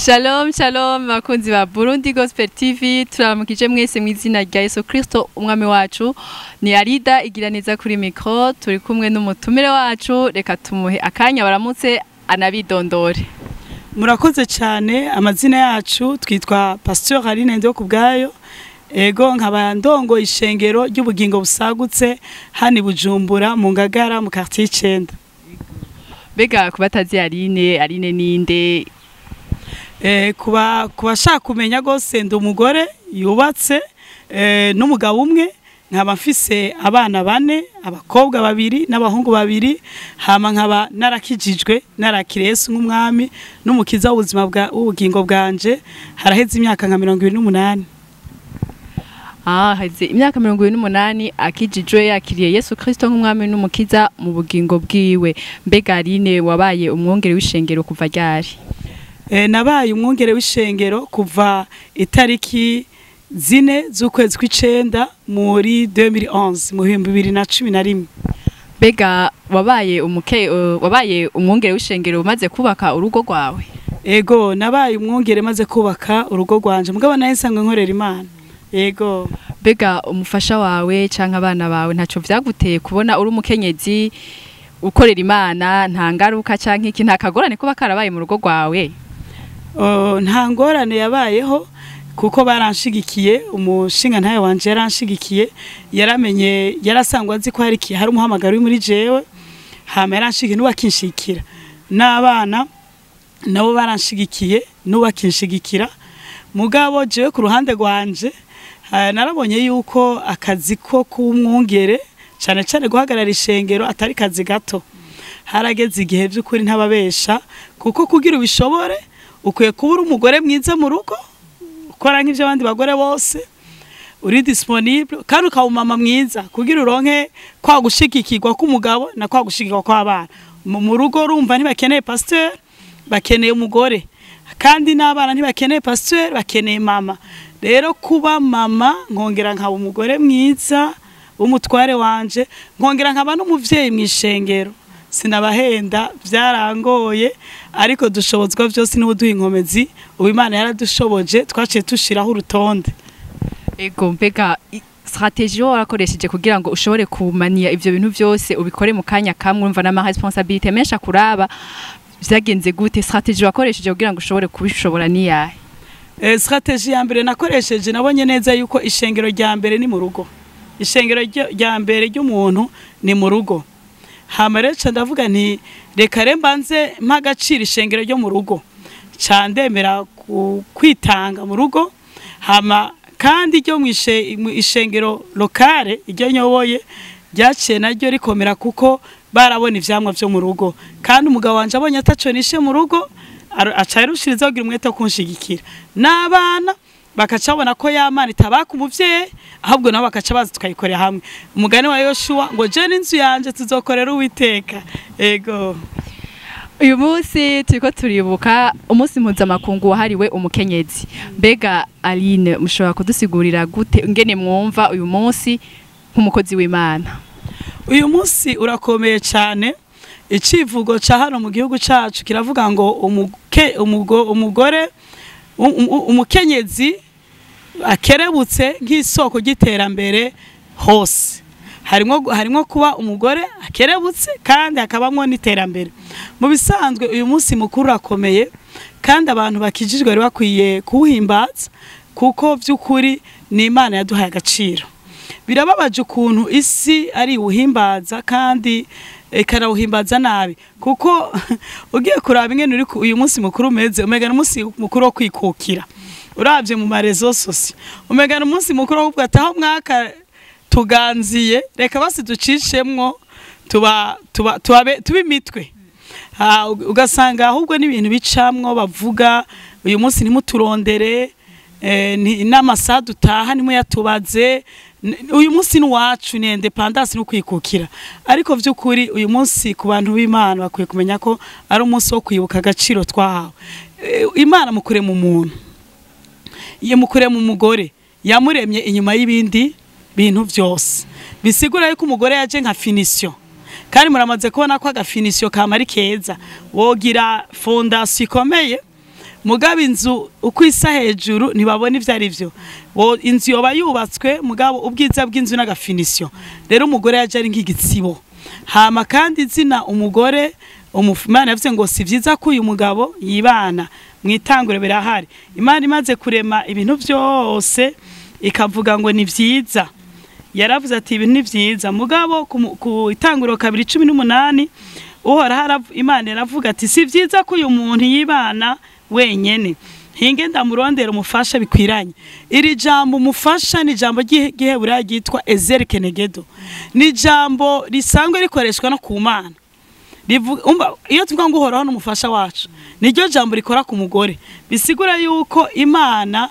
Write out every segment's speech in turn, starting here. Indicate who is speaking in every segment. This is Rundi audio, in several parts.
Speaker 1: Shalom shalom bakunzi ba Burundi Gospel TV, turamukije mwese mu izina rya Yesu Kristo umwami wacu. Ni Arida igira neza kuri micro, turi kumwe n'umutumire wacu, reka tumuhe akanya baramutse anabidondore.
Speaker 2: Murakoze cyane. Amazina yacu twitwa Pasteur Aline Ndokubwayo. Ego, nkaba ndongo ishengero ry'ubugingo busagutse hani Bujumbura mu Ngagara mu quartier 9.
Speaker 1: Mbega kubatazi Aline, Aline ninde?
Speaker 2: Kuba kubashaka kumenya gose, ndi umugore yubatse n'umugabo umwe, nkaba mfise abana bane, abakobwa babiri n'abahungu babiri. Hama nkaba narakijijwe, narakiriye Yesu nk'umwami n'umukiza w'ubuzima bwa ubugingo bwanje, haraheze imyaka nka 28.
Speaker 1: Ah, heze imyaka 28 akijijwe, yakiriye Yesu Kristo nk'umwami n'umukiza mu bugingo bwiwe. Mbega Aline, wabaye umwongere w'ishengero kuva ryari?
Speaker 2: Nabaye umwungere w'ishengero kuva itariki 4 z'ukwezi kw'icenda muri 2011, mu 2011.
Speaker 1: Mbega wabaye umwongere w'ishengero umaze kubaka urugo rwawe?
Speaker 2: Ego, nabaye umwungere maze kubaka urugo rwanje, mugabo naye nsanzwe nkorera Imana. Ego.
Speaker 1: Mbega umufasha wawe canke abana bawe ntaco vyaguteye kubona uri umukenyezi ukorera Imana? Nta ngaruka canke iki, nta kagorane kuba karabaye mu rugo rwawe?
Speaker 2: Oh, nta ngorane yabayeho kuko baranshigikiye. Umushinga ntawe wanje yaranshigikiye, yaramenye, yarasangwa azi ko hari umuhamagaro uri muri jewe, hama yaranshigikiye n'uwakinshikira, n'abana nabo baranshigikiye n'uwakinshigikira. Mugabo jewe ku ruhande rwanje narabonye yuko akazi ko kumwungere, cyane cyane guhagarara ishengero, atari kazi gato. Harageze igihe by'ukuri ntababesha, kuko kugira ubishobore ukwiye kuba uri umugore mwiza mu rugo, ukora nk'ibyo abandi bagore bose, uri disponible, kandi ukaba umama mwiza kugira uronke kwa gushigikirwa k'umugabo na kwa gushigikirwa kw'abana mu rugo. Urumva, ntibakeneye pasteur, bakeneye umugore, kandi n'abana ntibakeneye pasteur, bakeneye mama. Rero kuba mama, nkongera nkaba umugore mwiza w'umutware wanje, nkongera nkaba n'umuvyeyi mu ishengero, sinabahenda, byarangoye, ariko dushobozwa byose n'ubuduha inkomezi. Ubu Imana yaradushoboje, twaciye tushiraho urutonde.
Speaker 1: Ego, mbega stratégie warakoresheje kugira ngo ushobore kumaniya ivyo bintu vyose, ubikore mu kanya kamwe, urumva n'ama responsabilité menshi akuraba, vyagenze gute? Stratégie wakoresheje kugira ngo ushobore kubishobora ni yahe?
Speaker 2: Stratégie ya mbere nakoresheje, nabonye neza yuko ishengero rya mbere ni mu rugo, ishengero rya mbere ry'umuntu ni mu rugo. Hama rero ca ndavuga nti reka re mbanze mpa agaciro ishengero ryo mu rugo, ca ndemera kwitanga mu rugo. Hama kandi ryo mu ishengero locale iryo nyoboye ryaciye naryo rikomera, kuko barabona ivyamwa vyo mu rugo, kandi umugabo wanje abonye ataco nishe mu rugo, aca yarushirizaho kugira umwete wo kunshigikira, n'abana bakaca babona ko ya Mana itabaka umuvyeyi, ahubwo nabo bakaca baza tukayikorera hamwe. Umugani wa Yoshua ngo je n'inzu yanje tuzokorera Uwiteka. Ego.
Speaker 1: Uyu munsi turiko turibuka umunsi mpuzamakungu wahariwe umukenyezi. Mbega Aline, mushobora kudusigurira gute ingene mwumva uyu munsi nk'umukozi w'Imana?
Speaker 2: Uyu munsi urakomeye cyane. Icivugo ca hano mu gihugu cacu kiravuga ngo umugore umukenyezi akerebutse nk'isoko ry'iterambere hose. Harimwo kuba umugore akerebutse kandi hakabamwo n'iterambere. Mu bisanzwe uyu munsi mukuru urakomeye, kandi abantu bakijijwe bari bakwiye kuwuhimbaza, kuko by'ukuri ni Imana yaduhaye agaciro. Birababaje ukuntu isi ari iwuhimbaza kandi ikanawuhimbaza nabi, kuko ugiye kuraba ingene uyu munsi mukuru umeze, umega ni umunsi mukuru wo kwikukira. Uravye mu ma réseaux sociaux, umega ni umunsi mukuru wo kuvuga ati aho mwaka tuganziye, reka basi ducishemwo tuba tuba tubabe tuba imitwe. Ugasanga ahubwo n'ibintu bicamwo bavuga uyu munsi ntimuturondere, n'amasaha dutaha ntimuyatubaze, uyu munsi ni uwacu, ni indépendance, ni ukwikukira. Ariko vy'ukuri uyu munsi ku bantu b'Imana bakwiye kumenya ko ari umunsi wo kwibuka agaciro twahawe. Imana mu kurema umuntu, iyo mu kurema umugore, yamuremye inyuma y'ibindi bintu vyose, bisigura yuko umugore yaje nka finition. Kandi muramaze kubona ko aga finition kama ari keza, wogira fondation ikomeye. Mugabo inzu uko isa hejuru ntibabona ivyo ari vyo. Inzu yoba yubatswe, mugabo ubwiza bw'inzu n'agafinisyo. Rero umugore yaje ari nk'igitsibo. Hama kandi izina umugore, Imana yavuze ngo si vyiza ko uyu mugabo yibana. Mwitangure birahari. Imana imaze kurema ibintu byose ikavuga ngo ni vyiza. Yaravuze ati ibi ni vyiza. Mugabo ku itanguriro 2:18 Uhoraho Imana iravuga ati si vyiza ko uyu muntu yibana wenyene, hinge ndamurondera umufasha bikwiranye. Iri jambo umufasha ni jambo ry'Igiheburayo ryitwa Ezer Kenegedo. Ni jambo risanzwe rikoreshwa no ku Mana. Iyo tuvuga ngo Uhoraho n'umufasha wacu, niryo jambo rikora ku mugore. Bisigura yuko Imana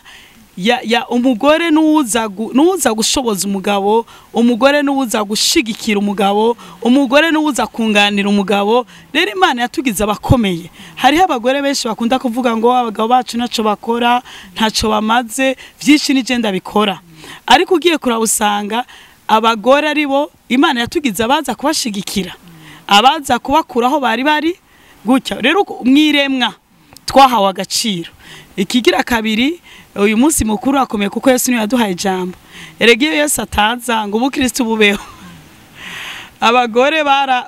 Speaker 2: ya umugore nuza gushoboza umugabo, umugore nuza gushigikira umugabo, umugore nuza kunganira umugabo. Rero Imana yatugize abakomeye. Hariho abagore benshi bakunda kuvuga ngo abagabo bacu ntaco bakora, ntaco bamaze, vyinshi nije ndabikora. Ariko ugiye kurabusanga abagore aribo Imana yatugize abaza kubashigikira, abaza kubakuraho bari bari gutya. Rero mwiremwa twahawe agaciro. Ikigira kabiri, uyu munsi mukuru akomeye kuko Yesu niwe yaduhaye ijambo. Erega iyo Yesu ataza ngo ubukristo bubeho, abagore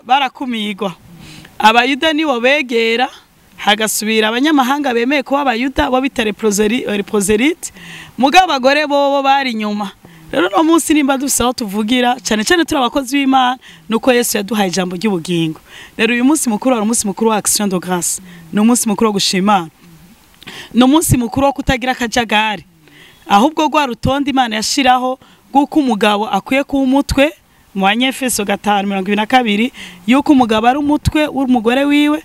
Speaker 2: barakumigwa. Abayuda nibo begera, hagasubira abanyamahanga bemeye kuba abayuda bo bita reposerite, mugabo abagore bobo bari inyuma. Rero no munsi nimba dufise aho tuvugira cyane cyane turi abakozi b'Imana, nuko Yesu yaduhaye ijambo ry'ubugingo. Rero uyu munsi mukuru ari umunsi mukuru wa action de grâce, ni umunsi mukuru wo gushima, ni umunsi mukuru wo kutagira akajagari, ahubwo rwa rutonde Imana yashiraho rw'uko umugabo akwiye kuba umutwe mu Banyefeso 5:22, yuko umugabo ari umutwe w'umugore wiwe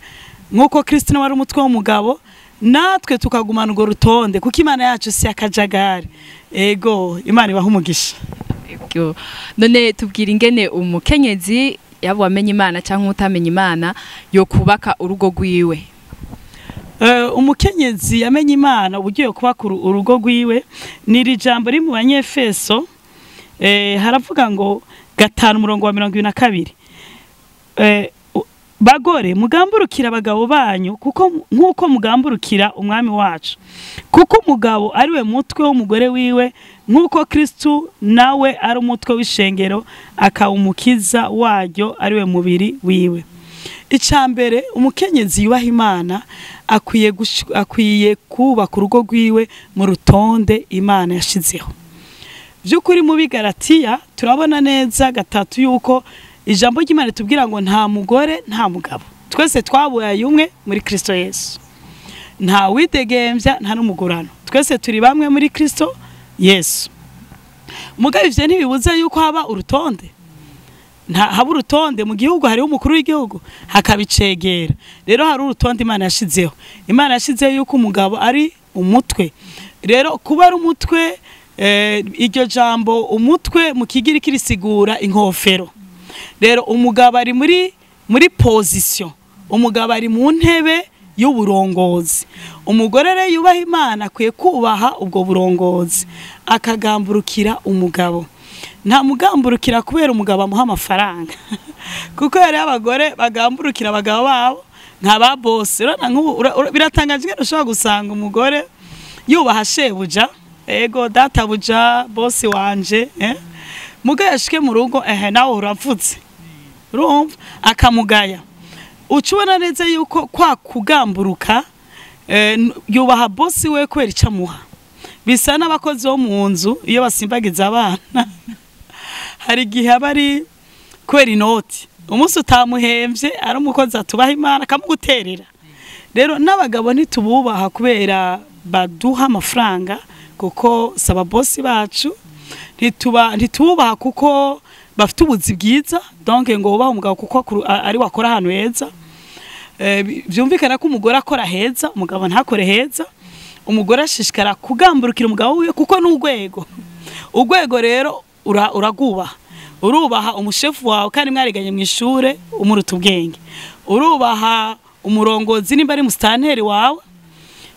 Speaker 2: nk'uko Kristo nawe ari umutwe w'umugabo, natwe tukagumana urwo rutonde kuko Imana yacu si akajagari. Ego, Imana ibaha umugisha.
Speaker 1: Ego. None tubwira ingene umukenyezi yaba wamenye Imana cyangwa utamenye Imana yo kubaka urugo rwiwe.
Speaker 2: Umukenyezi yamenye Imana ugiye kubaka urugo rwiwe, ni iri jambo riri mu Banyefeso, haravuga ngo 5:22. Bagore mugamburukira abagabo banyu kuko nkuko mugamburukira umwami wacu, kuko umugabo ari we mutwe w'umugore wiwe nkuko Kristo nawe ari umutwe w'ishengero akawumukiza waryo ari we mubiri wiwe. Icambere, umukenyezi yubaha Imana akwiye kubaka urugo rwiwe mu rutonde Imana yashizeho. By'ukuri mu Bigalatiya turabona neza 3 yuko ijambo ry'Imana tubwira ngo nta mugore nta mugabo, twese twabaye umwe muri Kristo Yesu, nta widegemvya nta n'umugurano, twese turi bamwe muri Kristo Yesu. Mugabo ivyo ntibibuza yuko haba urutonde. Nta haba urutonde mu gihugu, hariho umukuru w'igihugu hakabicegera. Rero hari urutonde Imana yashizeho. Imana yashizeho yuko umugabo ari umutwe. Rero kuba ari umutwe, iryo jambo umutwe mu Kigiriki risigura inkofero. Rero umugabo ari muri position, umugabo ari mu ntebe y'uburongozi. Umugore rero yubaha Imana akwiye kubaha ubwo burongozi, akagamburukira umugabo. Nta mugamburukira kubera umugabo amuha amafaranga kuko yari abagore bagamburukira abagabo babo nka ba boss. Biratangaje ingene ushobora gusanga umugore yubaha shebuja, ego databuja, boss wanje, mugabo yashike mu rugo nawe uravutse, urumva akamugaya. Ucubona neza yuko kwa kugamburuka yubaha boss we kubera icamuha. Bisa n'abakozi bo mu nzu iyo basimbagiza abana hari igihe aba ari kubera inoti, umunsi utamuhemvye ari umukozi atubaha Imana akamuguterera. Rero n'abagabo ntitububaha kubera baduha amafaranga, kuko saba bosi bacu, ntitububaha kuko bafite ubuzi bwiza, donc ngo ubaha umugabo kuko ari wakora ahantu heza. Byumvikana ko umugore akora heza, umugabo ntakore heza. Umugore ashishikara kugamburukira umugabo wiwe kuko n'urwego. Urwego rero uragubaha. Urubaha umushefu wawe kandi mwariganye mu ishure umuruta ubwenge. Urubaha umurongozi nimba ari mustanteri wawe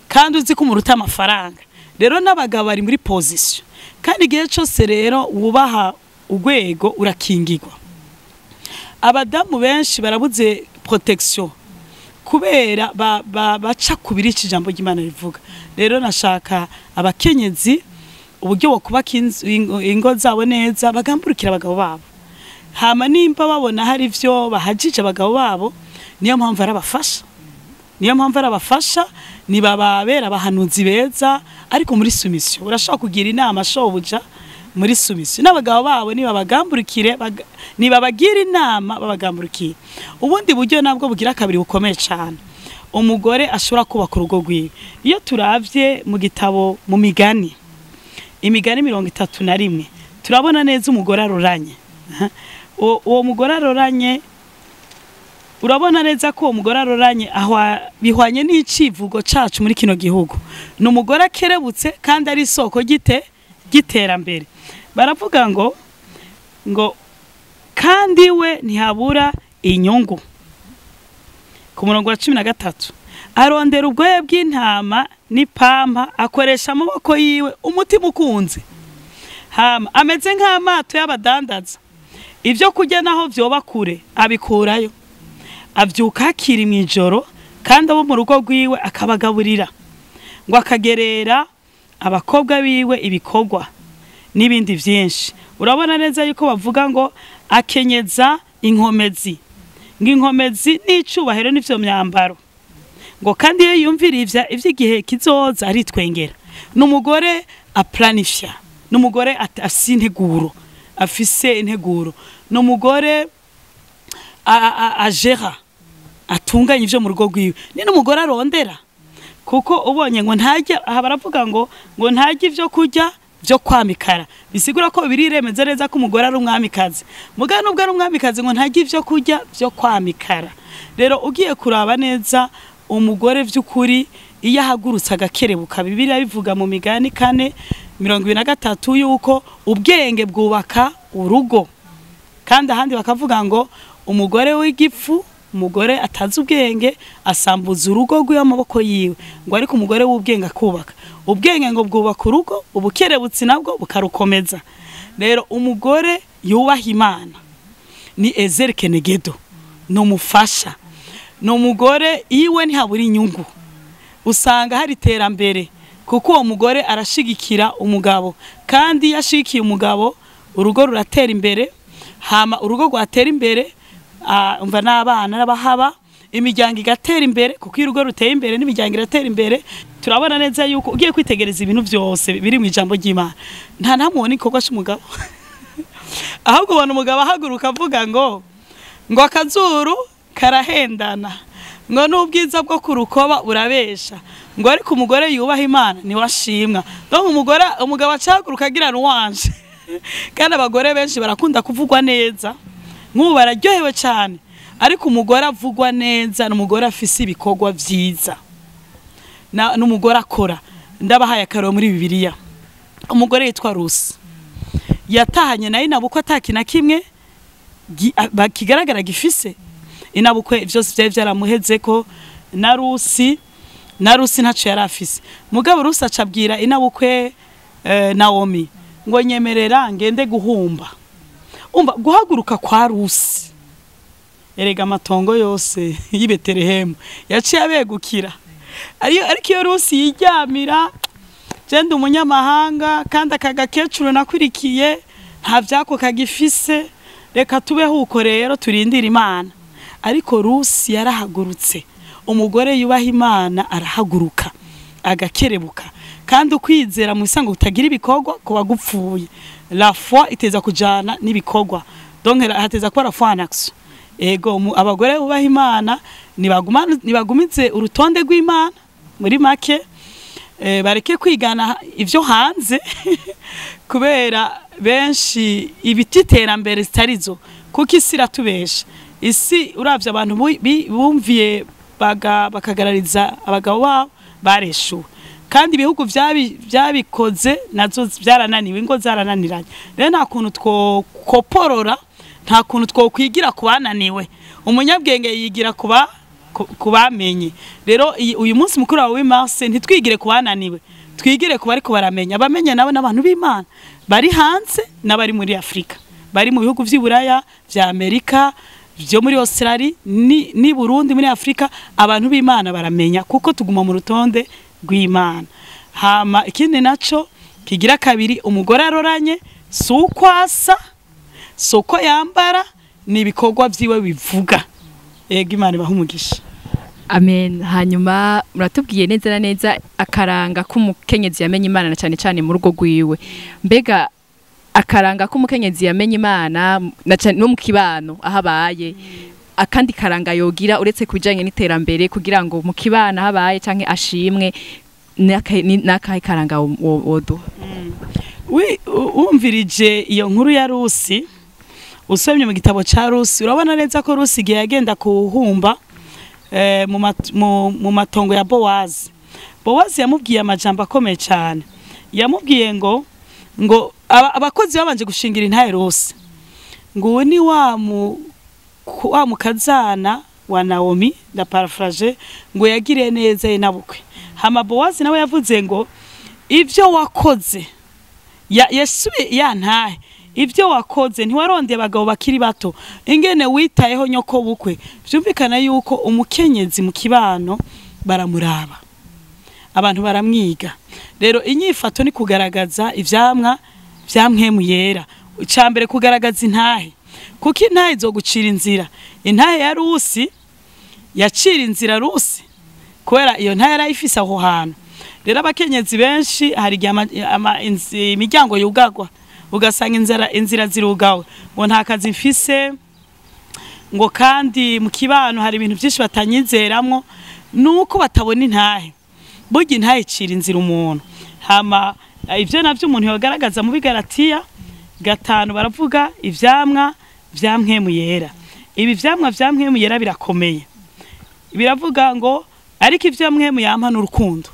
Speaker 2: kandi uzi ko umuruta amafaranga. Rero n'abagabo bari muri position. Kandi igihe cyose rero wubaha urwego urakingirwa. Abadamu benshi barabuze protection. Kubera baca kubiri iki jambo ry'Imana rivuga. Rero nashaka abakenyezi uburyo bwo kubaka ingo zabo neza, bagamburukira abagabo babo. Hama nimba babona hari ivyo bahajije abagabo babo, niyo mpamvu arabafasha. Niyo mpamvu arabafasha, nibababera abahanuzi beza, ariko muri soumission. Urashobora kugira inama shobuja muri soumission. N'abagabo babo nibabagamburukire, nibabagira inama babagamburukiye. Ubundi buryo nabwo bugira kabiri bukomeye cyane, umugore ashobora kubaka urugo rwiwe. Iyo turavye mu gitabo mu migani, imigani 31, turabona neza umugore aroranye. Uwo mugore aroranye, urabona neza ko uwo mugore aroranye aho bihwanye n'icivugo cacu muri kino gihugu. Ni umugore akerebutse kandi ari isoko giterambere. Baravuga ngo kandi we ntihabura inyungu. Ku murongo wa 13, arondera ubwoya bw'intama n'ipampa, akoresha amaboko yiwe umutima ukunze. Hama ameze nk'amato y'abadandaza, ibyo kurya naho vyoba kure abikurayo. Avyuka hakiri mw'ijoro, kandi abo mu rugo rwiwe akabagaburira, ngo akagerera abakobwa biwe ibikorwa n'ibindi vyinshi. Urabona neza yuko bavuga ngo akenyeza inkomezi, ngo inkomezi n'icubahiro n'ivyo myambaro, ngo kandi iyo yumvira ivy'igihe kizoza aritwengera. N'umugore aplanifya, n'umugore afise integuro, afise integuro, n'umugore agera atunganya ivyo mu rugo rwiwe. Ni n'umugore arondera, kuko ubonye ngo ntajya, aha baravuga ngo ntajya ivyo kurya byo kwamikara, bisigura ko biriremeza neza ko umugore ari umwamikazi. Muga nubwo ari umwamikazi ngo ntajya ivyo kurya byo kwamikara. Rero ugiye kuraba neza umugore vy'ukuri iyo ahagurutse agakerebuka, Bibiliya bivuga mu migani 4:23 yuko ubwenge bwubaka urugo. Kandi ahandi bakavuga ngo umugore w'igifu, umugore atazi ubwenge asambuza urugo rw'amaboko yiwe, ngo ariko umugore w'ubwenge akubaka. Ubwenge ngo bwubaka urugo, ubukerebutsi nabwo bukarukomeza. Rero umugore yubaha Imana ni Ezer Kenegedo, ni umufasha, ni umugore iwe ntihabura inyungu. Usanga hari iterambere kuko uwo mugore arashigikira umugabo, kandi iyo ashigikiye umugabo urugo ruratera imbere. Hama urugo rwatera imbere, umva n'abana n'abahaba, imiryango igatera imbere, kuko iyo urugo ruteye imbere n'imiryango iratera imbere. Turabona neza yuko ugiye kwitegereza ibintu byose biri mu ijambo ry'Imana, nta ntamubona igikorwa c'umugabo. Ahubwo ubona umugabo ahaguruka avuga ngo akazuru karahendana, ngo n'ubwiza bwo kurukoba burabesha, ngo ariko umugore yubaha Imana niwe ashimwa. Donc umugabo acahaguruka agira ruwanje. Kandi abagore benshi barakunda kuvugwa neza, nk'ubu bararyohewe cyane, ariko umugore avugwa neza n'umugore afise ibikorwa vyiza, n'umugore akora. Ndabahaye akaroro muri Bibiliya, umugore yitwa Rusi yatahanye nayo inabukwe atakina kimwe kigaragara gifise. Inabukwe vyose vyari vyaramuhezeko, na Rusi ntaco yari afise. Mugabo Rusi acabwira inabukwe Naomi ngo nyemerera ngende guhumba. Umva guhaguruka kwa Rusi, erega amatongo yose y'i Betelehemu yaciye abegukira. Ariko iyo Rusi yiryamira, genda umunyamahanga kandi aka gakecuru nakwirikiye nta vyako kagifise, reka tubeho uko rero turindire Imana. Ariko Rusi yarahagurutse. Umugore yubaha Imana arahaguruka agakerebuka, kandi ukwizera mu isango utagira ibikorwa kuba gupfuye. La foi iteza kujana n'ibikorwa, donc hateza kuba la foi en action. Ego abagore bubaha Imana nibagumize urutonde rw'Imana muri make, bareke kwigana ivyo hanze kubera benshi ibititerambere zitarizo, kuko isi iratubesha. Isi uravye abantu bumviye bakagarariza abagabo babo bareshuwe, kandi ibihugu vyabikoze nazo vyarananiwe, ingo zarananiranye. Rero nta kuntu twokoporora, nta kuntu twokwigira kubananiwe. Umunyabwenge yigira kubamenye. Rero uyu munsi mukuru wa Mars ntitwigire kubananiwe, twigire kuba ariko baramenya. Abamenye nabo n'abantu b'Imana bari hanze n'abari muri Afrika, bari mu bihugu vy'i Buraya, vya Amerika, byo muri Australia ni Burundi, muri Afrika, abantu b'Imana baramenya kuko tuguma mu rutonde rw'Imana. Hama ikindi naco kigira kabiri, umugore aroranye si uko asa, si uko yambara, ni ibikorwa vyiwe bivuga. Yego, Imana ibahe umugisha.
Speaker 1: Amen. Hanyuma muratubwiye neza na neza akaranga k'umukenyezi yamenye Imana, na cyane cyane mu rugo rwiwe. Mbega akaranga k'umukenyezi yamenye Imana na cane no mu kibano aho abaye, akandi karanga yogira uretse kubijanye n'iterambere kugira ngo mu kibano aho abaye canke ashimwe, n'akahe karanga woduha?
Speaker 2: Wumvirije iyo nkuru ya Rusi, usomye mu gitabo ca Rusi, urabona neza ko Rusi igihe yagenda kuhumba mu matongo ya Bowazi, Bowazi yamubwiye amajambo akomeye cyane. Yamubwiye ngo abakozi babanje gushingira intahe Rusi, ngo uwo ni wa mukazana wa Naomi, ndaparafraje, ngo yagiriye neza ye nabukwe. Hama Bowazi nawe yavuze ngo ivyo wakoze, yasubiye ya ntahe, ibyo wakoze, ntiwarondeye abagabo bakiri bato, ingene witayeho nyoko bukwe. Byumvikana yuko umukenyezi mu kibano baramuraba, abantu baramwiga. Rero inyifato ni kugaragaza ivyamwa vya Mpwemu Yera. Icambere kugaragaza intahe, kuko intahe izogucira inzira. Intahe ya Rusi yacira inzira Rusi kubera iyo ntahe yarayifise aho hantu. Rero abakenyezi benshi hari igihe imiryango yugagwa, ugasanga inzira zirugawe, ngo nta kazi mfise, ngo kandi mu kibano hari ibintu byinshi batanyizeramwo, nuko batabona intahe. Burya intahe icira inzira umuntu. Hama ivyo navyo umuntu yogaragaza mu Bigaratiya 5, baravuga ivyamwa vya Mpwemu Yera. Ibi vyamwa vya Mpwemu Yera birakomeye. Biravuga ngo ariko ivyo Mpwemu yampa n'urukundo.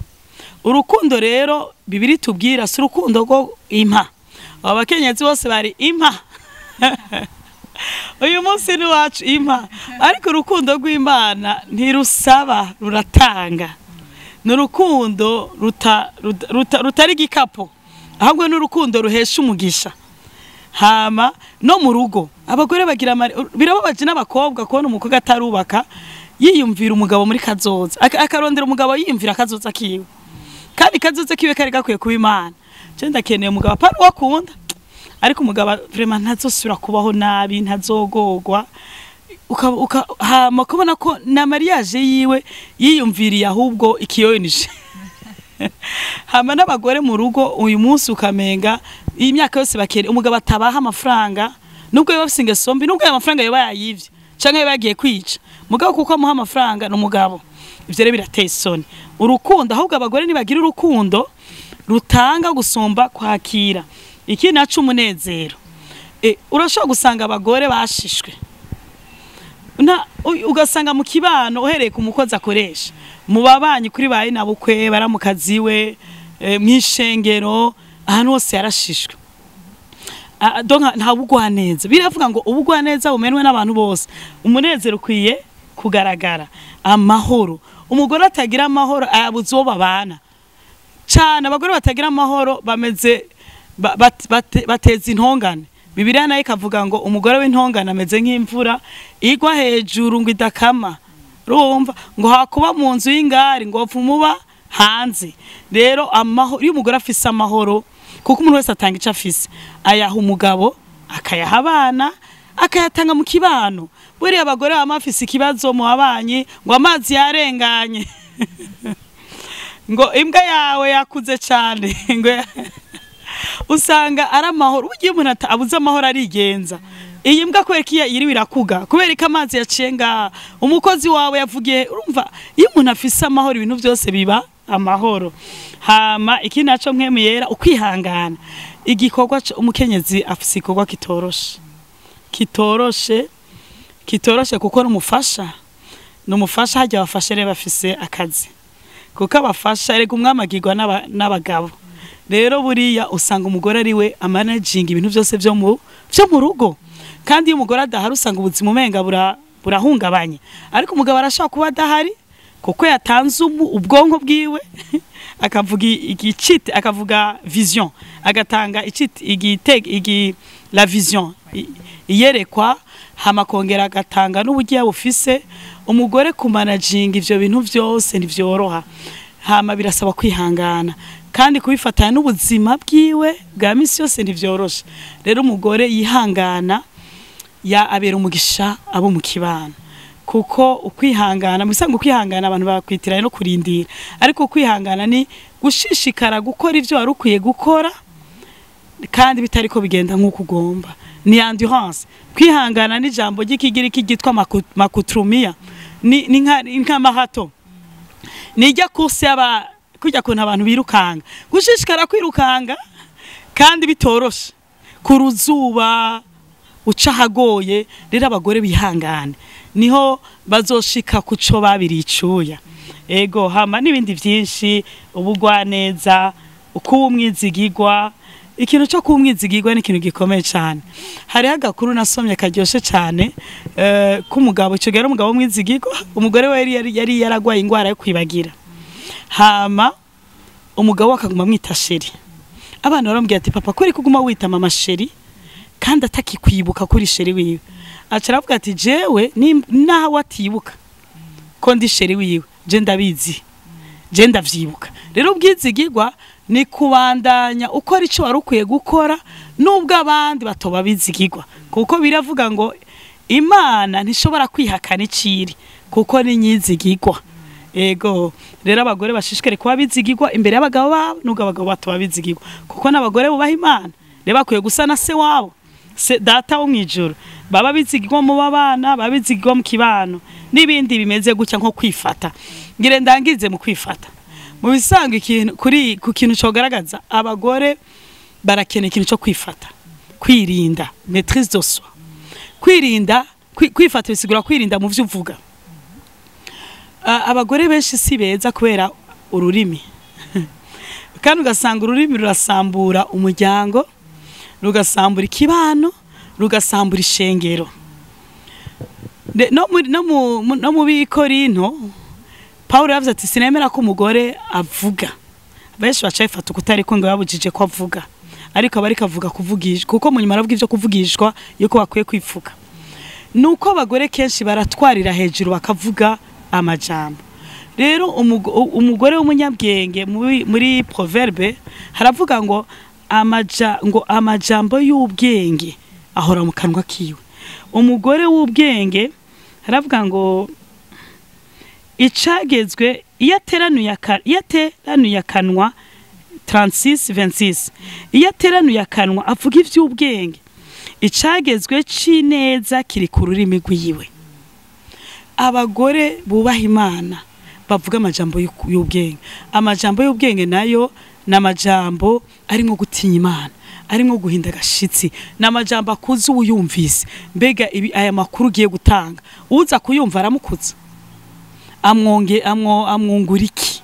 Speaker 2: Urukundo rero Bibiri tubwira si urukundo rwo impa. Aba bakenyezi bose bari impa. Uyu munsi ni wacu impa. Ariko urukundo rw'Imana ntirusaba, ruratanga. Ni urukundo rutari igikapo, ahubwo ni urukundo ruhesha umugisha. Hama no mu rugo abagore bagira, birababaje n'abakobwa kubona umukobwa atarubaka yiyumvira umugabo muri kazoza, akarondera umugabo yiyumvira kazoza kiwe, kandi kazoza kiwe kari gakwiye kuba Imana. Je ndakeneye umugabo apana uwakunda, ariko umugabo vraiment ntazosubira kubaho nabi, ntazogogwa. Hama kubona ko na mariage yiwe yiyumviriye ahubwo ikiyonije. Hama n'abagore mu rugo uyu munsi ukamenga iyi myaka yose bakere umugabo atabaha amafaranga, nubwo yoba afise ingeso mbi, nubwo ayo mafaranga yoba yayivye canke yoba yagiye kwica, mugabo kuko amuha amafaranga n'umugabo, ivyo rero birateye isoni. Urukundo ahubwo abagore nibagira urukundo rutanga gusumba kwakira. Iki naco umunezero. Urashobora gusanga abagore bashishwe, ugasanga mu kibano uhereye ku mukozi akoresha, mu babanyi kuri bayi nabukwe, baramukazi we, mw'ishengero, ahantu hose yarashishwe. Donc nta bugwaneza. Biravuga ngo ubugwaneza bumenwe n'abantu bose. Umunezero ukwiye kugaragara, amahoro. Umugore atagira amahoro ayabuze uwo babana. Cyane abagore batagira amahoro bameze bateza intongane. Bibiliya nayo ikavuga ngo umugore w'intongane ameze nk'imvura igwa hejuru ngo idakama. Urumva ngo hakuba mu nzu y'ingari ngo umuba hanze. Rero amahoro, iyo umugore afise amahoro, kuko umuntu wese atanga ico afise, ayaha umugabo, akayaha abana, akayatanga mu kibano. Buriya abagore bama bafise ikibazo mu babanyi, ngo amazi yarenganye, ngo imbwa yawe yakuze cyane, ngo usanga ari amahoro. Ugiye umuntu abuze amahoro arigenza. Iyi mbwa kubera ko yiriwe irakuga, kubera ko amazi yaciye ngaha, umukozi wawe yavugiye. Urumva iyo umuntu afise amahoro ibintu byose biba amahoro. Hama iki naco Mpwemu Yera, ukwihangana. Igikorwa umukenyezi afise igikorwa kitoroshe, kitoroshe, kitoroshe, kuko n'umufasha, n'umufasha hajya abafasha rero bafise akazi, kuko abafasha erega umwami agirwa n'abagabo. Rero buriya usanga umugore ari we amanaginga ibintu byose vyo mu rugo, kandi iyo umugore adahari usanga ubuzima umenga burahungabanye. Ariko umugabo arashobora kuba adahari kuko yatanze ubwonko bwiwe, akavuga igicite, akavuga vision, agatanga icite, igiteg, la vision iyerekwa. Hama akongera agatanga n'uburyo bufise. Umugore kumanaginga ivyo bintu vyose ntivyoroha, hama birasaba kwihangana kandi kubifatanya n'ubuzima bwiwe bwa misi yose ntivyoroshe. Rero umugore yihangana ya abera umugisha abo mu kibano, kuko ukwihangana mu bisanzwe, ukwihangana abantu bakwitiranye no kurindira, ariko ukwihangana ni gushishikara gukora ivyo wari ukwiye gukora kandi bitariko bigenda nk'uko ugomba, ni endurance. Kwihangana ni ijambo ry'ikigiriki ryitwa makutrumia, ni nka marathon, ni ijya course y'aba kujya kuntu abantu birukanga, gushishikara kwirukanga kandi bitoroshe ku ruzuba, uca ahagoye. Rero abagore bihangane, niho bazoshika kuco babiriye icuya. Ego, hama n'ibindi byinshi, ubugwaneza, ukuba umwizigigwa. Ikintu cyo kuba umwizigigwa ni ikintu gikomeye cyane. Hariho agakuru nasomye karyoshe cyane, k'umugabo. Icyo gihe ari umugabo w'umwizigigwa, umugore we yari yaragwaye ingwara yo kwibagira, hama umugabo akaguma amwita chéri. Abana baramubwira ati: "Papa, kuri kuguma wita mama chéri kandi atakikwibuka kuri chéri wiwe?" Aca aravuga ati: "Jewe naho atibuka ko ndi chéri wiwe, je ndabizi, je ndavyibuka." Rero ubwizigirwa ni kubandanya ukora ico wari ukwiye gukora nubwo abandi batoba bizigirwa, kuko biravuga ngo Imana ntishobora kwihakana iciri kuko ni nyizigirwa. Ego, rero abagore bashishikare kuba bizigirwa imbere y'abagabo babo nubwo abagabo batoba bizigirwa, kuko n'abagore bubaha Imana rero bakwiye gusa na se wabo, se data wo mwijuru, baba bizigirwa mu babana, baba bizigirwa mu kibano n'ibindi bimeze gutya, nko kwifata. Ngire ndangize mu kwifata. Mu bisanzwe, ikintu kuri ku kintu cogaragaza, abagore barakeneye ikintu cyo kwifata, kwirinda, maîtrise de soi, kwirinda. Kwifata bisigura kwirinda mu vyo uvuga. Abagore benshi si beza kubera ururimi, kandi ugasanga ururimi rurasambura umuryango, rugasambura ikibano, rugasambura ishengero. No mu Bikorinto, Paulo yavuze ati: "Sinemera ko umugore avuga." Benshi baca bifata ukutari ko ngo yabujije ko avuga, ariko aba ariko avuga kuvugishwa, kuko mu nyuma aravuga ivyo kuvugishwa yuko bakwiye kwifuka. Nuko abagore kenshi baratwarira hejuru bakavuga amajambo. Rero umugore w'umunyabwenge, muri Proverbe haravuga ngo amajambo y'ubwenge ahora mu kanwa kiwe. Umugore w'ubwenge haravuga ngo icagezwe iyo ateranuye akanwa, 36 26, iyo ateranuye akanwa avuga ivy'ubwenge, icagezwe c'ineza kiri ku rurimi rwiwe. Abagore bubaha Imana bavuga amajambo y'ubwenge. Amajambo y'ubwenge nayo ni amajambo arimo gutinya Imana, arimo guhinda agashitsi, ni amajambo akuze uwuyumvise. Mbega ibi, aya makuru ugiye gutanga, uza kuyumva aramukuza, amwonge amwo amwungura iki?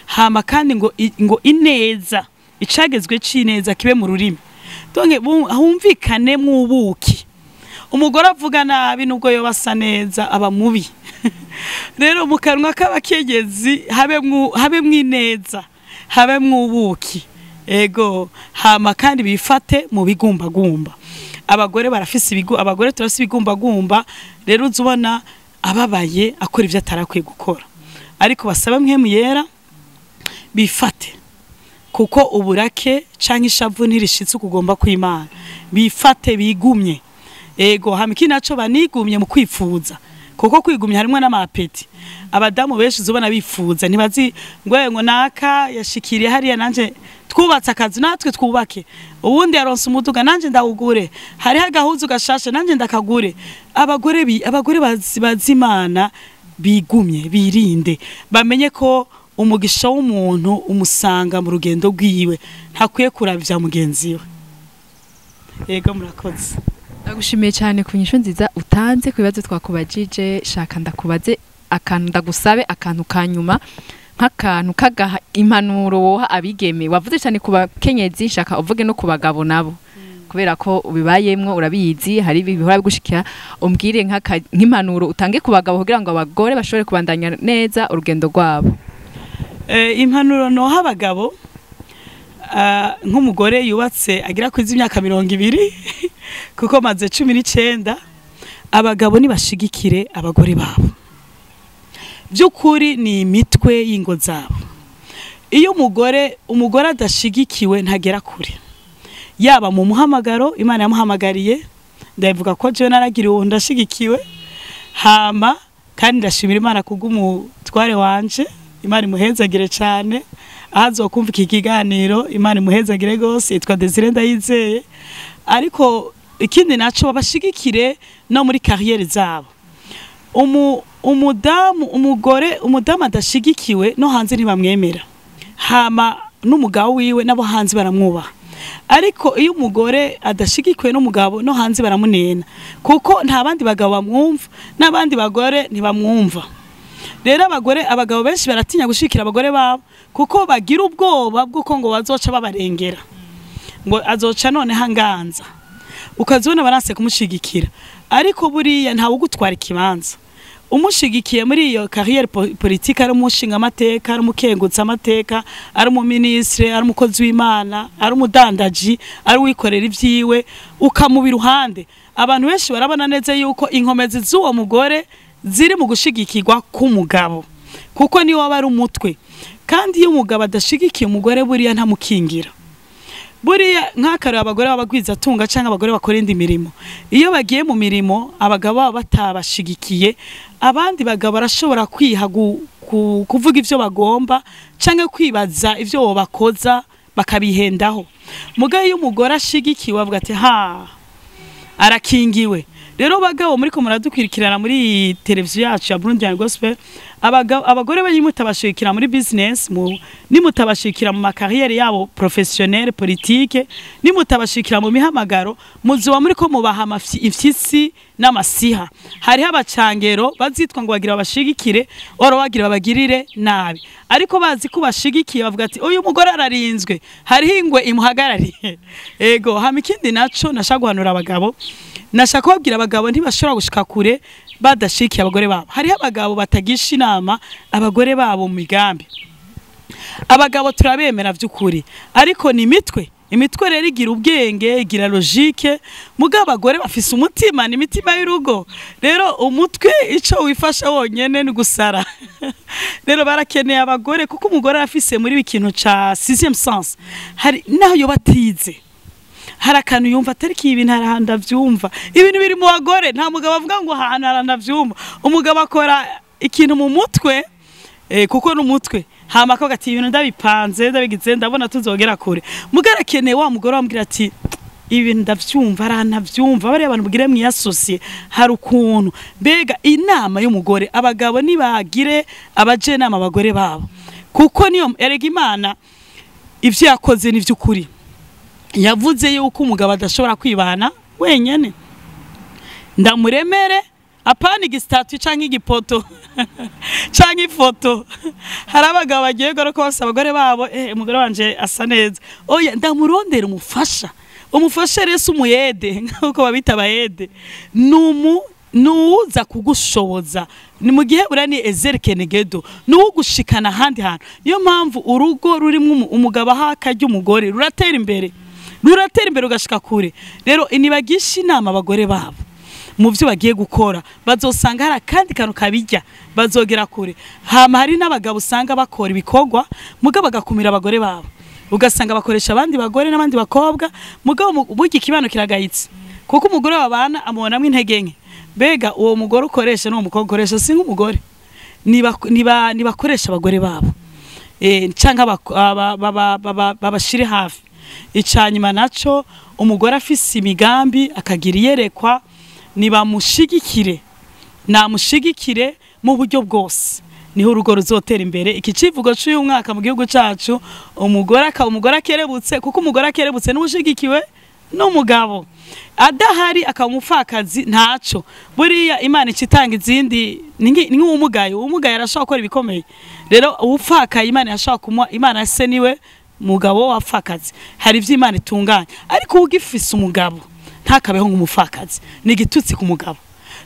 Speaker 2: Hama kandi ngo ineza, icagezwe c'ineza kibe mu rurimi, donc humvikane mwubuki. Umugore avuga nabi, nubwo yoba asa neza, aba mubi. Rero mu kanwa k'abakenyezi habemwo ineza, habemwo ubuki. Ego, hama kandi bifate mu bigumbagumba. Abagore barafise ibigu, abagore turafise ibigumbagumba. Rero uza ubona ababaye akora ivyo atarakwiye gukora, ariko basaba Mpwemu Yera bifate, kuko uburake canke ishavu ntirishitse ukugomba kw'Imana. Bifate, bigumye. Ego, hama ikindi naco, banigumye mu kwifuza, kuko kwigumya harimwo n'ama appétit. Abadamu benshi uzubona bifuza, ntibazi ngo naka yashikiriye hariya, nanje twubatse akazi, natwe twubake, uwundi yaronse umuduga, nanje ndawugure, hariho agahuzu gashasha, nanje ndakagure. Abagore bazi Imana bigumye, birinde, bamenye ko umugisha w'umuntu umusanga mu rugendo rwiwe, ntakwiye kuraba ivya mugenzi we. Yego, murakoze.
Speaker 1: Ndagushimiye cyane ku nyishu nziza utanze ku bibazo twakubajije. Shaka ndakubaze akantu, ndagusabe akantu ka nyuma, nk'akantu kagaha impanuro woha abigeme. Wavuze cyane ku bakenyezi, shaka uvuge no ku bagabo nabo, kubera ko ubibayemwo urabizi, hari ibi bihora bigushikira. Umbwire nk'impanuro utange ku bagabo kugira ngo abagore bashobore kubandanya neza urugendo rwabo.
Speaker 2: Impanuro noha abagabo, nk'umugore yubatse agira kwiza imyaka 20, kuko maze 19. Abagabo nibashigikire abagore babo, by'ukuri ni imitwe y'ingo zabo. Iyo umugore adashigikiwe ntagera kure, yaba mu muhamagaro Imana yamuhamagariye. Ndavuga ko jewe naragiriwe ubu ndashigikiwe, hama kandi ndashimira Imana kubw'umutware wanje. Imana imuhezagire cyane, aho azokumva iki kiganiro Imana imuhezagire gose, yitwa Desire Ndayizeye. Ariko ikindi naco, babashigikire no muri carrière zabo. Umudamu, umugore, umudamu adashigikiwe no hanze ntibamwemera, hama n'umugabo wiwe nabo hanze baramwubaha. Ariko iyo umugore adashigikiwe n'umugabo, no hanze baramunena, kuko nta bandi bagabo bamwumva n'abandi bagore ntibamwumva. Rero abagore, abagabo benshi baratinya gushikira abagore babo, kuko bagira ubwoba bw'uko ngo bazoca babarengera, ngo azoca noneho anganza, ukazibona baranse kumushigikira. Ariko buriya ntawe ugutwara ikibanza. Umushigikiye muri iyo carrière politique, ari umushinga amateka, ari umukengutsa amateka, ari umuministre, ari umukozi w'Imana, ari umudandaji, ari uwikorera ivyiwe, ukamuba iruhande, abantu benshi barabona neza yuko inkomezi z'uwo mugore ziri mu gushigikirwa k'umugabo, kuko niwe aba ari umutwe. Kandi iyo umugabo adashigikiye umugore, buriya ntamukingira. Buriya nk'akareba abagore b'abagwizatunga cyangwa abagore bakora indi mirimo, iyo bagiye mu mirimo abagabo baba batabashigikiye, abandi bagabo barashobora kwiha kuvuga ivyo bagomba cyangwa kwibaza ivyo bakoza, bakabihendaho. Mugabo iyo umugore ashigikiwe, avuga ati: "Ha, arakingiwe." Rero bagabo muri ko muradukwirikirana muri iyi televiziyo yacu ya Burundian Gospel, abagabo, abagore banyu mutabashikira muri business, mu nimutabashikira mu ma carrière yabo professionnelle, politique, nimutabashikira mu mihamagaro, muzuba muri ko mubaha imfyisi n'amasiha. Hariho abacangero bazitwa ngo bagira babashigikire, oro bagira babagirire nabi, ariko bazi ko bashigikiye, bavuga ati: "Uyu mugore ararinzwe, hariho ingwe imuhagarariye." Ego. Hama ikindi naco nashaka guhanura abagabo, nashaka kubabwira, abagabo ntibashobora gushika kure badashikiye abagore babo. Hariho abagabo batagisha inama abagore babo mu migambi. Abagabo turabemera by'ukuri, ariko ni imitwe. Imitwe rero igira ubwenge, igira logique, mugabo abagore bafise umutima, ni imitima y'urugo. Rero umutwe ico wifasha wonyene ni gusara. Rero barakeneye abagore, kuko umugore arafise muri ikintu ca sixième sens. Hari naho yo batize, hari akantu yumva atari ibintu, hari ahantu avyumva. Ibintu biri mu bagore, nta mugabo avuga ngo ahantu hari avyumva. Umugabo akora ikintu mu mutwe, kuko n'umutwe, hama akavuga ati: "Ibintu ndabipanze, ndabigize, ndabona tuzogera kure." Mugabo arakeneye wa mugore wambwira ati: "Ibintu ndavyumva, arantavyumva." Bariya abantu bugire mwiyasosiye, hari ukuntu mbega inama y'umugore. Abagabo nibagire abajenama abagore babo, kuko niyo erega Imana ivyo yakoze ni vy'ukuri. Yavuze yuko umugabo adashobora kwibana wenyene, ndamuremere, apana igi statue canke igipoto canke ifoto. Hari abagabo bagiye goro ko bose abagore babo, umugore wanje asa neza. Oya, ndamurondera umufasha. Umufasha rero si umuyede nkuko babita abayede, numu nuza kugushoboza, ni mu gihe uriya ni ezer kenegedo, nuwugushikana ahandi hantu. Niyo mpamvu urugo rurimwo umugabo aha akarya umugore ruratera imbere, ruratera imbere ugashika kure. Rero nibagisha inama abagore babo mu byo bagiye gukora, bazosanga hari akandi kantu kabijya, bazogera kure. Hama hari n'abagabo usanga bakora ibikorwa, mugabo bagakumira abagore babo, ugasanga bakoresha abandi bagore n'abandi bakobwa. Mugabo burya ikibano kiragayitse, kuko umugore wabana amubonamo intege nke. Mbega uwo mugore ukoresha n'uwo mukobwa ukoresha si nk'umugore? Nibakoresha abagore babo, canke babashire hafi. Icanyuma naco, umugore afise imigambi, akagira iyerekwa, nibamushigikire, namushigikire mu buryo bwose, niho urugo ruzotera imbere. Iki civugo c'uyu mwaka mu gihugu cacu, umugore akaba umugore akerebutse, kuko umugore akerebutse n'ushigikiwe n'umugabo. Adahari akaba umupfakazi, ntaco buriya Imana icitanga izindi. Ni nk'uwumugaye, uwumugaye arashobora gukora ibikomeye. Rero uwupfakaye Imana irashobora kumuha, Imana se niwe mugabo wapfakazi, hari ivyo Imana itunganya. Ariko ugifise umugabo ntakabeho nk'umupfakazi, ni igitutsi ku mugabo.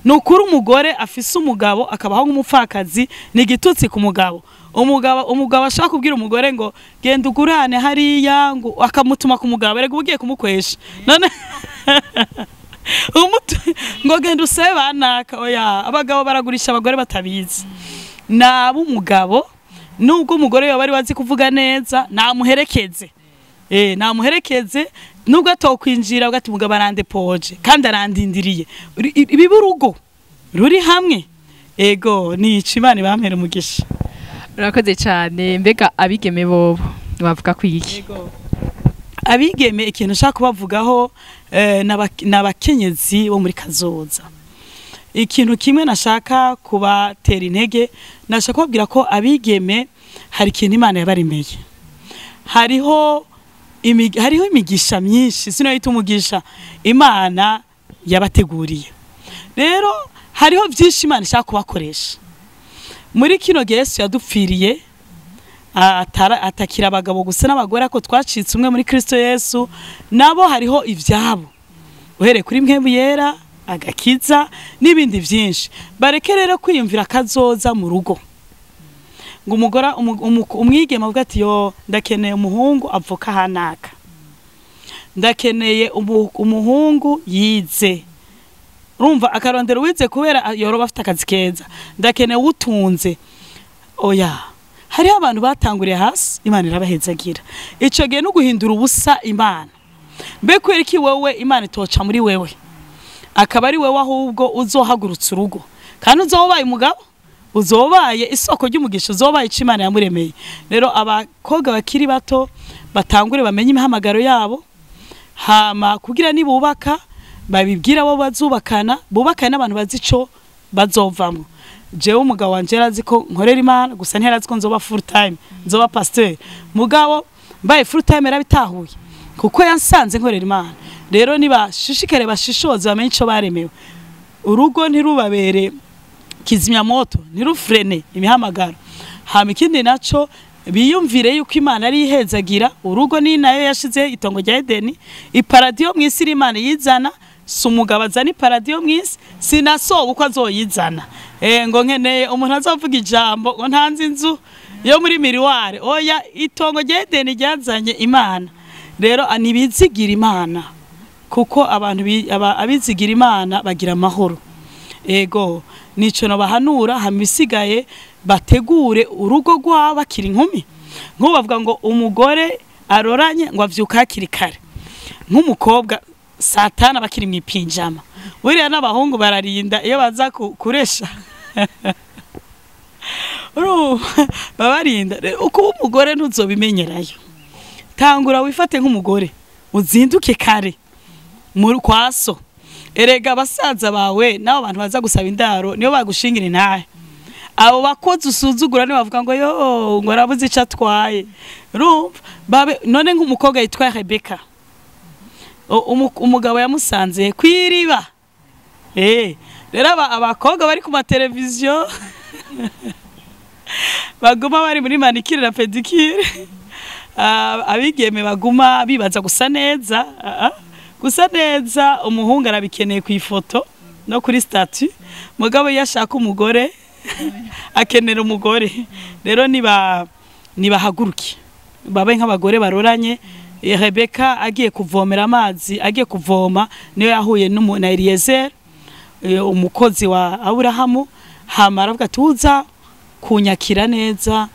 Speaker 2: Ni ukuri, umugore afise umugabo akabaho nk'umupfakazi ni igitutsi ku mugabo. Umugabo ashaka kubwira umugore ngo: "Genda ugurane hariya", ngo akamutuma ku mugabo, erega uba ugiye kumukwesha. None Ngo genda usabe banaka. Oya, abagabo baragurisha abagore batabizi. Naba umugabo, nubwo umugore yoba ari wazi kuvuga neza, namuherekeze. Namuherekeze nubwo atokwinjira, ugati umugabo arandepoje kandi arandindiriye. Ibiba urugo ruri hamwe. Ego, nico. Imana ibampere umugisha.
Speaker 1: Urakoze cyane. Mbega abigeme bobo bavuga ko iki?
Speaker 2: Abigeme, ikintu nshaka kubavugaho, n'abakenyezi bo muri kazoza. Ikintu kimwe nashaka kubatera intege, nashaka kubabwira ko abigeme hari ikintu Imana yabaremeye. Hariho imigisha myinshi, sinoyita umugisha, Imana yabateguriye. Rero hariho byinshi Imana ishaka kubakoresha muri kino gihe Yesu yadupfiriye. Atakira abagabo gusa n'abagore, ko twacitse umwe muri Kristo Yesu. Nabo hariho ivyabo, uhereye kuri Mpwemu Yera, agakiza n'ibindi byinshi. Bareke rero kwiyumvira kazoza mu rugo, ngo umugore umwigeme avuga ati: "Yo, ndakeneye umuhungu avuka hanaka, ndakeneye umuhungu yize." Urumva, akarondera uwize kubera yoroba afite akazi keza, ndakeneye uwutunze. Oya, hariho abantu batanguriye hasi, Imana irabahezagira. Ico gihe no guhindura ubusa Imana. Mbe kubera iki wewe Imana itoca muri wewe, akaba ari wewe ahubwo uzohagurutsa urugo, kandi uzobaye umugabo, uzobaye isoko ry'umugisha, uzobaye ico Imana yamuremeye? Rero abakobwa bakiri bato batangure bamenye imihamagaro yabo, hama kugira nibubaka babibwira abo bazubakana, bubakane n'abantu bazi ico bazovamwo. Jewe umugabo wanje yarazi ko nkorera Imana gusa, ntiyarazi ko nzoba full time, nzoba pasteur. Mugabo mbaye full time yarabitahuye, kuko yansanze nkorera Imana. Rero nibashishikare, bashishoze, bamenye ico baremewe. Urugo ntirubabere kizimyamoto, ntirufrene imihamagaro. Hama ikindi naco, biyumvire yuko Imana ari ihezagira urugo, ni nayo yashize itongo rya Edeni. Iparadiyo mw'isi Imana yizana, si umugabo azana iparadiyo mw'isi, sinasoba uko azoyizana. Ngo nkeneye umuntu azovuga ijambo, ngo ntanze inzu yo muri miriware. Oya, itongo rya Edeni ryazanye Imana. Rero nibizigira Imana, kuko abantu abizigira Imana bagira amahoro. Ego, nico nabahanura. Hama ibisigaye, bategure urugo rwabo bakiri inkumi. Nk'ubu bavuga ngo umugore aroranye ngo avyuka hakiri kare, nk'umukobwa 5:00 bakiri mu ipinjama. Buriya n'abahungu bararinda iyo baza kuresha. Urumva, babarinda. Rero uko umugore ntuzobimenyerayo, tangura wifate nk'umugore, uzinduke kare muri kwaso. Erega abasaza bawe n'abo bantu baza gusaba indaro niyo bagushingira intahe. Abo bakozi usuzugura nibo bavuga ngo: "Yo, ngo arabuze ico atwaye." Urumva, babe none nk'umukobwa yitwa Rebeka, umugabo yamusanze kw'iriba. Rero abakobwa bari ku mateleviziyo baguma bari muri manicure na pédicure, abigeme baguma bibaza gusa neza, gusa neza umuhungu arabikeneye ku ifoto no kuri statut, mugabo iyo ashaka umugore akenera umugore. Rero niba nibahaguruke babe nk'abagore baroranye. Rebeka agiye kuvomera amazi, agiye kuvoma, niyo yahuye na Eliezer, umukozi wa Aburahamu. Hama aravuga ati: "Uza kunyakira neza,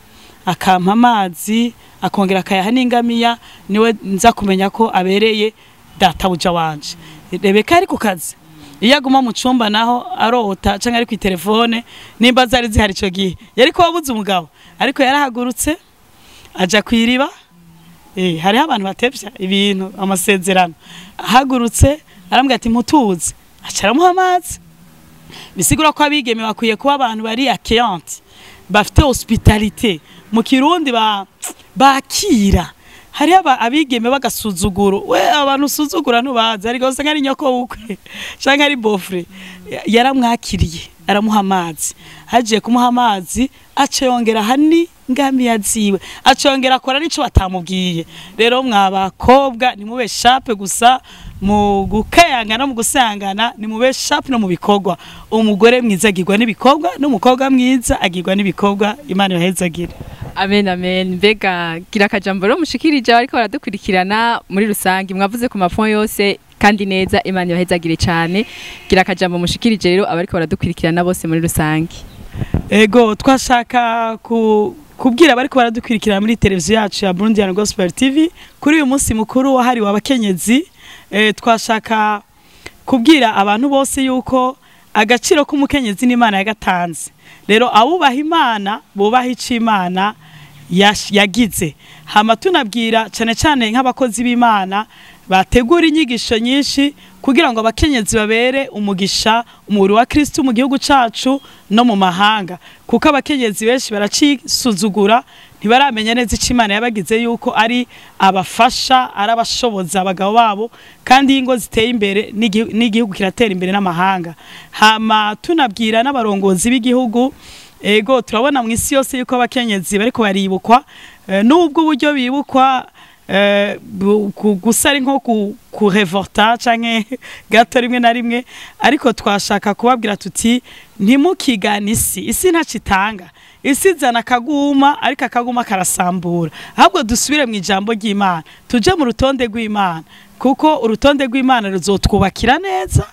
Speaker 2: akampa amazi, akongera akayaha n'ingamiya, niwe nza kumenya ko abereye databuja wanje." Rebeka ari ku kazi. Iyo aguma mu cumba naho arota canke ari ku telefone, nimba zari zihari ico gihe, yari kuba abuze umugabo. Ariko yarahagurutse aja kw'iriba. Hariho abantu batevya ibintu, amasezerano. Ahagurutse arambwira ati: "Mutuze," aca aramuha amazi. Bisigura ko abigeme bakwiye kuba abantu bari accueillante, bafite hospitalité mu Kirundi, bakira. Hariho abigeme bagasuzuguro. We, abantu usuzugura ntubazi, ariko usanga ari nyoko wukwe canke ari beau-frère. Yaramwakiriye, aramuha amazi. Hagiye kumuha amazi, aca yongera hani ngamiya ziwe, aca yongera akora n'ico batamubwiye. Rero mwabakobwa, nimube sharp gusa mu gukayangana no mu gusangana, nimube sharp no mu bikorwa. Umugore mwiza agirwa n'ibikorwa, n'umukobwa mwiza agirwa n'ibikorwa. Imana ibahezagire.
Speaker 1: Amen, amen. Mbega gira akajambo rero mushikirije ariko baradukurikirana muri rusange. Mwavuze ku mafonds yose. Kandi neza, Imana ibahezagire cyane. Gira akajambo mushikirije rero abariko baradukurikirana bose muri rusange.
Speaker 2: Ego, twashaka kubwira abariko baradukurikirana muri televiziyo yacu ya Burundian Gospel TV kuri uyu munsi mukuru wahariwe abakenyezi, twashaka kubwira abantu bose yuko agaciro k'umukenyezi n'Imana yagatanze. Rero abubaha Imana bubaha ico Imana yagize. Hama tunabwira cyane cyane nk'abakozi b'Imana bategura inyigisho nyinshi kugira ngo abakenyezi babere umugisha umubiri wa Kristo mu gihugu cacu no mu mahanga, kuko abakenyezi benshi baracisuzugura, ntibaramenya neza ico Imana yabagize yuko ari abafasha, ari abashoboza abagabo babo, kandi ingo ziteye imbere n'igihugu kiratera imbere n'amahanga. Hama tunabwira n'abarongozi b'igihugu, ego turabona mu isi yose yuko abakenyezi bariko baribukwa, nubwo uburyo bibukwa gusa ari nko kurevorta canke gato rimwe na rimwe, ariko twashaka kubabwira tuti ntimukigane isi, isi ntacitanga, isi izana akaguma ariko akaguma karasambura. Ahubwo dusubire mu ijambo ry'Imana, tuje mu rutonde rw'Imana, kuko urutonde rw'Imana ruzotwubakira neza,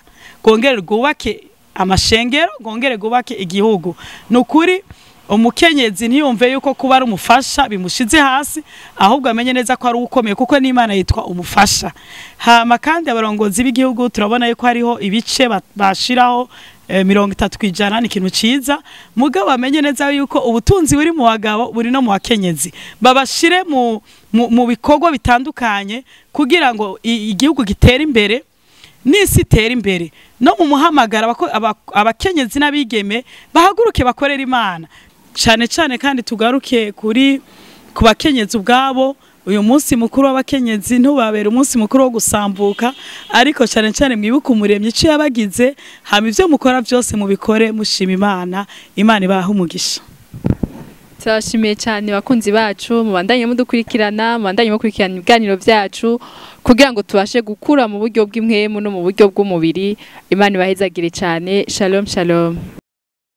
Speaker 2: rwongere rwubake amashengero, rwongere rwubake igihugu. Nukuri umukenyezi ntiyumve yuko kuba ari umufasha bimushize hasi, ahubwo amenye neza ko ari ukomeye, kuko n'Imana yitwa umufasha. Hama kandi abarongozi b'igihugu turabona yuko hariho ibice bashiraho 30%, ni ikintu ciza, mugabo bamenye neza yuko ubutunzi buri mu bagabo buri no mu bakenyezi, babashire mu bikorwa bitandukanye kugira ngo igihugu gitere imbere n'isi itere imbere. No mu muhamagara abakenyezi n'abigeme bahaguruke bakorera Imana cyane cyane. Kandi tugaruke kuri ku bakenyezi ubwabo, uyu munsi mukuru w'abakenyezi ntubabera umunsi mukuru wo gusambuka, ariko cyane cyane mwibuke umuremyi ico yabagize, hama ivyo mukora byose mubikore mushima Imana. Imana ibahe umugisha.
Speaker 1: Turashimiye cyane bakunzi bacu, mubandanye mudukurikirana, mubandanye mukurikirana ibiganiro byacu kugira ngo tubashe gukura mu buryo bw'impwemu no mu buryo bw'umubiri. Imana ibahezagire cyane. Shalom shalom.